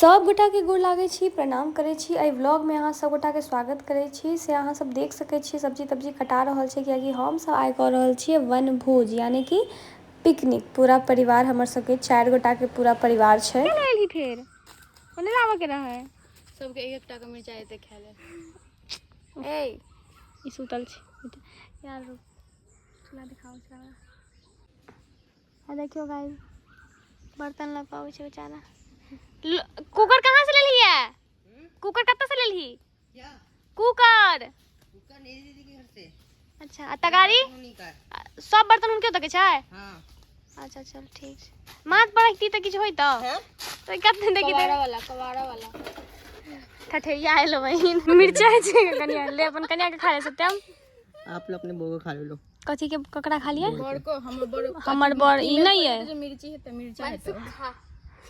सब गोटाके गोर लागै छी, प्रणाम करै छी। एहि व्लॉगमे अहाँ सब गोटाके स्वागत करै छी। से अहाँ सब देख सकै छी सब्जी तब्जी कटा रहल छै, कियाकि हम सब आइ कऽ रहल छियै वनभोज, यानी कि पिकनिक। पूरा परिवार हमर सबके 4 गोटाके पूरा परिवार छै। एलही फेर ओने लाबऽ के रहै। सबके एक एकटा के मिरचाइ एते खाय ले। ए ई सुतल छै यार, रुक चूल्हा दिखाओ चूल्हा। आ देखियो गाइस, बर्तन लऽ कऽ अबै छै बेचारा। कुकर कहाँ से लेलही है? कुकर कतऽ से लेलही? कुकर कुकर मेरी दीदी के घर से। अच्छा, आ तगारी? उन्हीं का। आ, सब बर्तन उनके ओतऽ के छै? हाँ। अच्छा चल ठीक छै। माथ पर रखती तऽ किछु होइतौ तऽ कते देखी। कबाड़ा वाला, कबाड़ा वाला। ठठैया आयल बहिन। मिरचाइ छै कनिया ले, अपन कनिया के खा ले। सत्यम, आप लोग अपने बो खा लो। कथी के ककरा खा लियै? बड़ को, हमर बड़। हमर बड़ ई नहि है। जे मिर्ची हेतै, मिर्चा हेतै।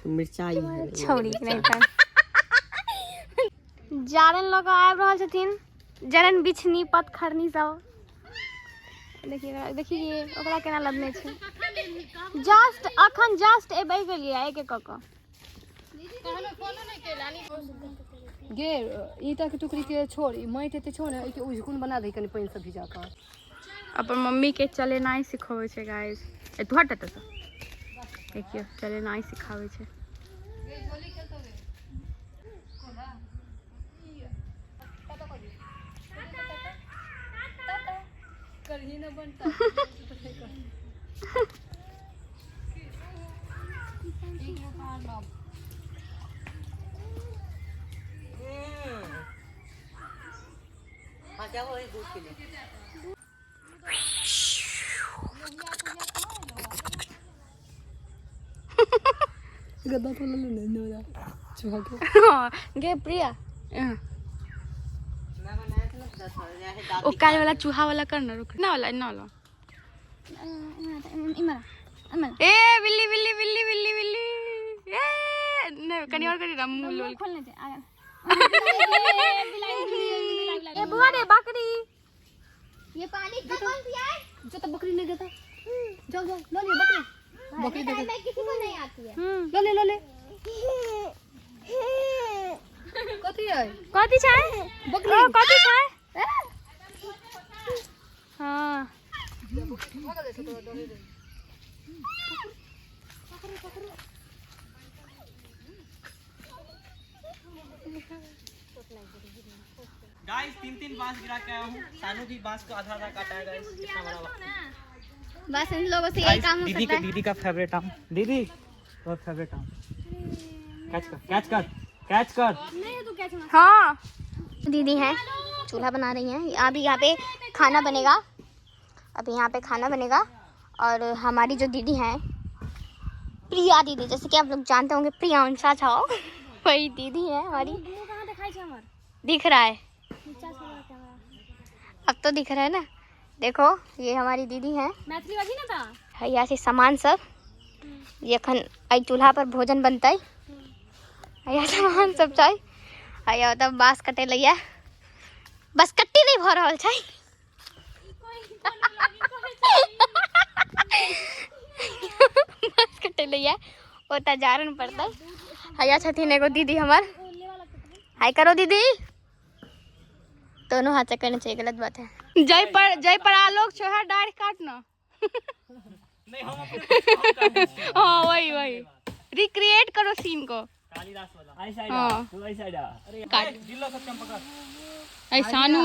मिर्चाई है। छौड़ी नहि तऽ जारन लऽ कऽ आबि रहल छथिन, जारन, बिछनी, पतखरनी सब। देखिए देखिए, ओकरा केना लदने छै। जस्ट अखन जस्ट एबै गेलियै एक एक कऽ कऽ। गे, ईटा के टुकड़ी के छोड़, ई माटि एते छौ ने, एहिके उझकुन बना दही कनि पानि से भिजा कऽ। अपन मम्मी के चलेनाइ सिखबै छै गाइस। ए तू हट एतऽ। देखियौ, चलेनाइ सिखाबै छै। करही न बनता। हाँ, क्या वो है दूध के लिए। गद्दा तो ले ले ने चूहा के। हाँ, गे प्रिया। मैं बनाया था ना 10 बजे ऐसे दांत। ओ काल वाला चूहा वाला कर ना, रुक ना, वाला ना वाला। ए बिल्ली बिल्ली बिल्ली बिल्ली बिल्ली, ए नहीं, कनी और करी ना, मुंह लोल। खोलने छै। ए बुआ रे, बकरी। ये पानी का कौन पिया है? जो तो बकरी ले जाता, जाओ जाओ, लो ले बकरी, बकरी देखो। मैं किसी को नहीं आती है। लो ले, लो ले। कथी है? कथी छै? बकरी। ओ कथी छै? हाँ। गाइस, तीन तीन बांस गिरा के आया हूँ। सानू भी बांस को आधा आधा काटा है। गाइस, कितना बड़ा बांस। बस इन लोगों से यही काम हो दीदी सकता के है। दीदी का फेवरेट आम। दीदी, बहुत फेवरेट आम। कैच कर, कैच कर, कैच कर। हाँ। दीदी हैं, चूल्हा बना रही हैं। अभी यहाँ पे खाना बनेगा, अभी यहाँ पे खाना बनेगा। और हमारी जो दीदी हैं, प्रिया दीदी, जैसे कि आप लोग जानते होंगे, प्रियांशा छाओ, वही दीदी है हमारी। कहाँ देखाइ छै हमर? दिख रहा है। नीचा से बड़ा कैमरा। अब तो दिख रहा है ना? देखो, ये हमारी दीदी हैं। मैथिली बाजी ना ता। यहाँ से सामान सब, ये अखन एहि चूल्हा पर भोजन बनतै। यहाँ सामान सब छै। आ ओतऽ बाँस कटै लैया, बस कट्टी नहि भऽ रहल छै। बाँस कटै लैया, ओतऽ जारन पड़तै। हैया छथिन एगो दीदी हमर। हाय करो दीदी। दोनों हाथ से करना चाहिए, गलत बात है। जय पर, जय पर आलोक छो है, डाढ़ काट ना। नहीं, हम अपने हाँ, वही वही, रिक्रिएट करो सीन को। कालिदास वाला। आई साइड। हाँ। तू आई साइड आ। अरे काट। गिल्लो सत्यम, पकड़। ऐ सानू।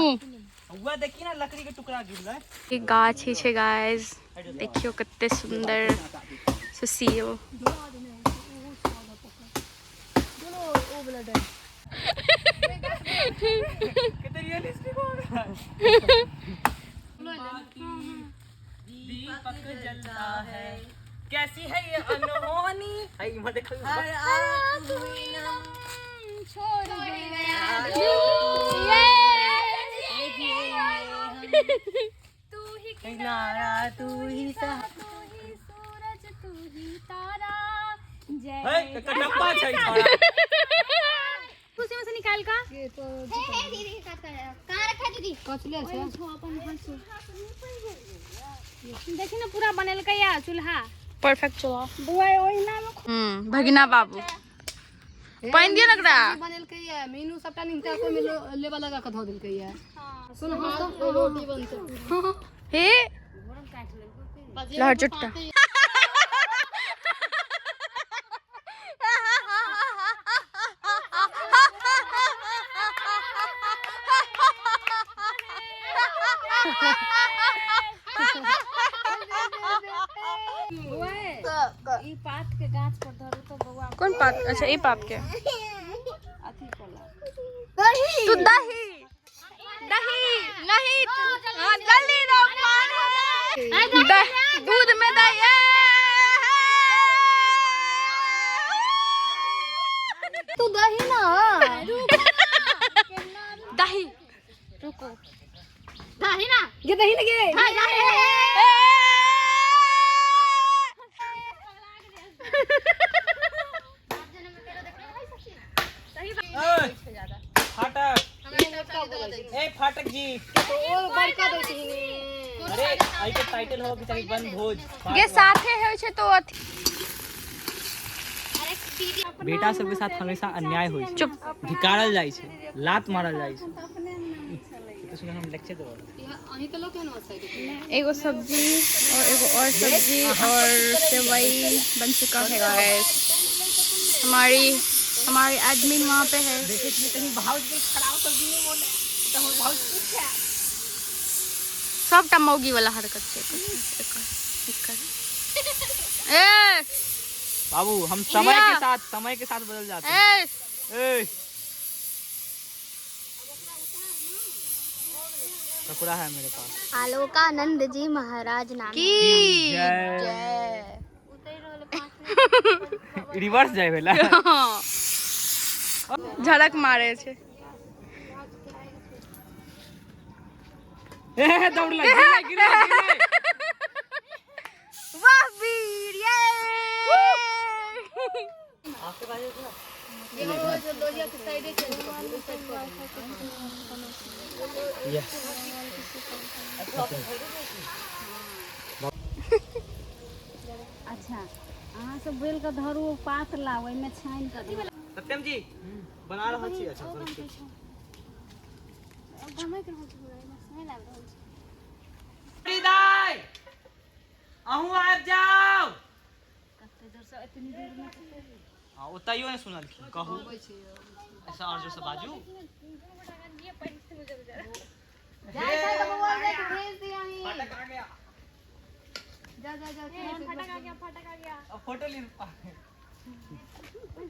हुआ, देखी ना, लकड़ी के टुकड़ा गिर रहा है। एक गाछ ही छै गाइस, देखियो कते सुंदर। सो सी you. कितने रियलिस्टिक हो रहा है। दीपक जलता है, कैसी है ये अनहोनी आई इम्हर देखो। छोड़ गया तू ही। किनारा तू ही सा। तू ही सूरज, तू ही तारा, जय। है कटप्पा छै छोड़ा। खुशी में से निकाल का। ये तो दीदी के साथ कहाँ रखा है दीदी? कचले छै। अपन हाथ से देखी ना, पूरा बनेलकै या चूल्हा। परफेक्ट चूल्हा। बुआ, ओहिना में। भगना बाबू। पानि दियौ ने ओकरा। बनेलकै ये मीनू सबटा निमटा को में लेबा लगा के धो देलकै ये। सुन हम सब रोटी बनतै। हे लहर चुट्टा। कोन पात? अच्छा ई पात के तू दही दही नहीं, हाँ जल्दी दो पानी, दूध में दही। तू दही ना दही रुको दही ना ये दही लगे। फाटक ए फाटक जी ओ बड़का दै छै। अरे आई के टाइटल हो के चाही वन भोज। गे साथे होइ छै तो अथी। बेटा सबके साथ हमेशा अन्याय होइ छै। चुप। धिकारल जाइ छै, लात मारल जाइ छै। तो सुन हम लेक्चर देबो। अहीं के लोग केहन छै? एगो सब्जी और एगो और सब्जी और सेवई बन चुका है गाइस। हमारी हमारी एडमिन वहाँ पे है। सबटा मौगी वाला हरकत छै एकर एकर ए बाबू हम समय के साथ, समय के साथ बदल जाते हैं। ए ए ककुरा है मेरे पास। आलोकानंद जी महाराज नाम की जय। रिवर्स जाय भेला। झड़क मारे छै। ए दौड़ लग गिरे गिरे गिरे। वाह वीर ये। यस अच्छा अहाँ सब बेल के धरू पात लाउ ओहिमे छानि कऽ दियौ। सत्यम जी बना रहल छी। अच्छा सुरक्षित दाई अहूँ आबि जाउ। हाँ ओतहियो नहि सुनलखिन। कहू ऐसा और जोर से बाजू। फाटक आ गया। जा जा जा अब फोटो ली।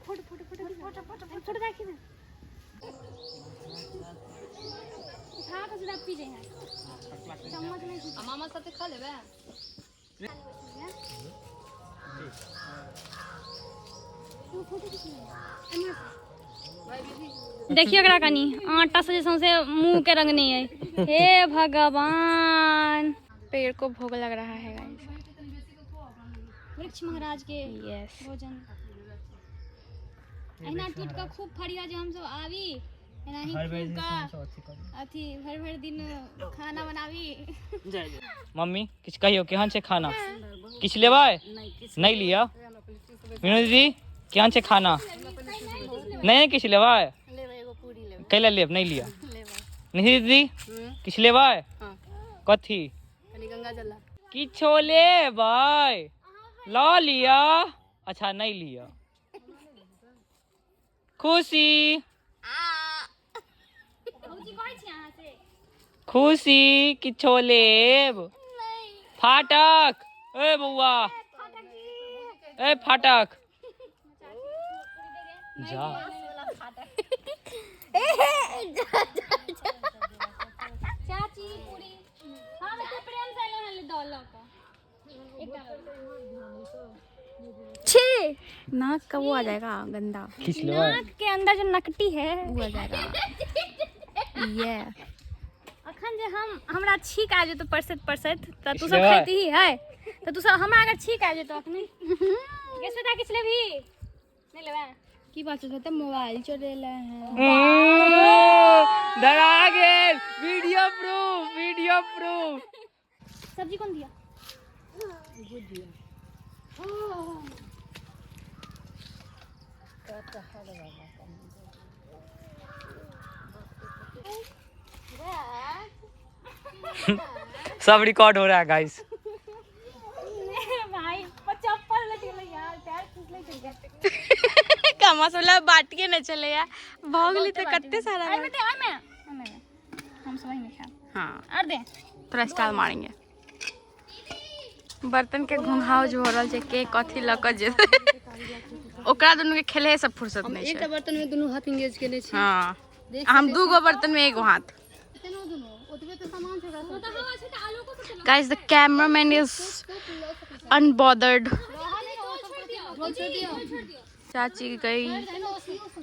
Photo photo photo photo photo देखी ना उठा के सीधा पी जाए। चम्मच नहीं। आ मामा साथे खा लेबै। देखियो एकरा कनी आटा से सौंसे मुंह के रंगने है। हे भगवान पेड़ को भोग लग रहा है गाइस। वृक्ष महाराज के यस भोजन एहिना टूट के खूब फरिया जे हमसब आबी एनाही खूब का अथी भरि भरि दिन खाना बनाबी। मम्मी किछु कहियौ केहन छै खाना? किछु लेबै? नहि लिअ। विनोद दीदी केहन छै खाना? नहि किछु लेबै? कैला लेब? नहि लिअ। निधि दीदी किछु लेबै? कथी? कनी गंगा जल ला। किछो लेबै? लऽ लिअ। अच्छा नहि लिअ। खुशी खुशी किछो लेब? फाटक ए बौआ ए फाटक जा। चाची पूरी हम एते प्रेम से एलहुँ हन दऽ लऽ कऽ एकटा छी नाक का वो आ जाएगा गंदा। किछु लेबै? नाक के अंदर जो नकटी है वो आ जाएगा। ये अखन जे हम हमरा छींक आ जेतौ परसैत परसैत तऽ तू सब लेबै? खैतही है तऽ तू सब हमरा अगर छींक आ जेतौ अखनी गे श्वेता किछु लेबही? नहि लेबै? की बात छै त मोबाइल चलेला है। धरा गेल। Video proof, video proof. सब्जी कौन दिया? सब रिकॉर्ड हो रहा है गाइस। कमा सोला बाटिए न चले यार, भऽ गेलै तऽ कते सारा। हम सब में खाएब। हाँ। और दे। थोड़ा स्टाइल मारेंगे। बर्तन के घुंघाव जो हो रहल छै, के कथी लऽ कऽ जेतै, ओकरा दुनू के खेले सब फुर्सत नहि एकटा छै। बर्तन में दुनू हाथ इंगेज केने छी। हाँ, हम दू गो बर्तन में एगो हाथ। Guys, the cameraman is unbothered. चाची गई,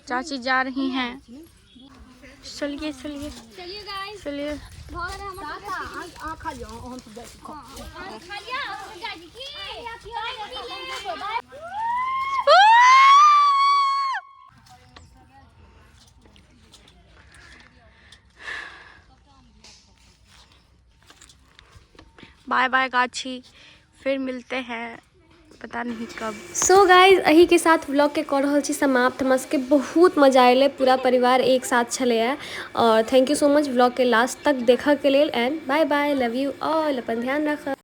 चाची जा रही हैं। चलिए चलिए चलिए। बाय बाय गाछी, फिर मिलते हैं पता नहीं कब। सो गाइज, एहिके साथ व्लॉगके कऽ रहल छी समाप्त। हमरा सबके बहुत मजा अयलै, पूरा परिवार एक साथ छलैए। आओर thank you so much व्लॉगके लास्ट तक देखऽके लेल। And bye bye, love you all. अपन ध्यान राखब।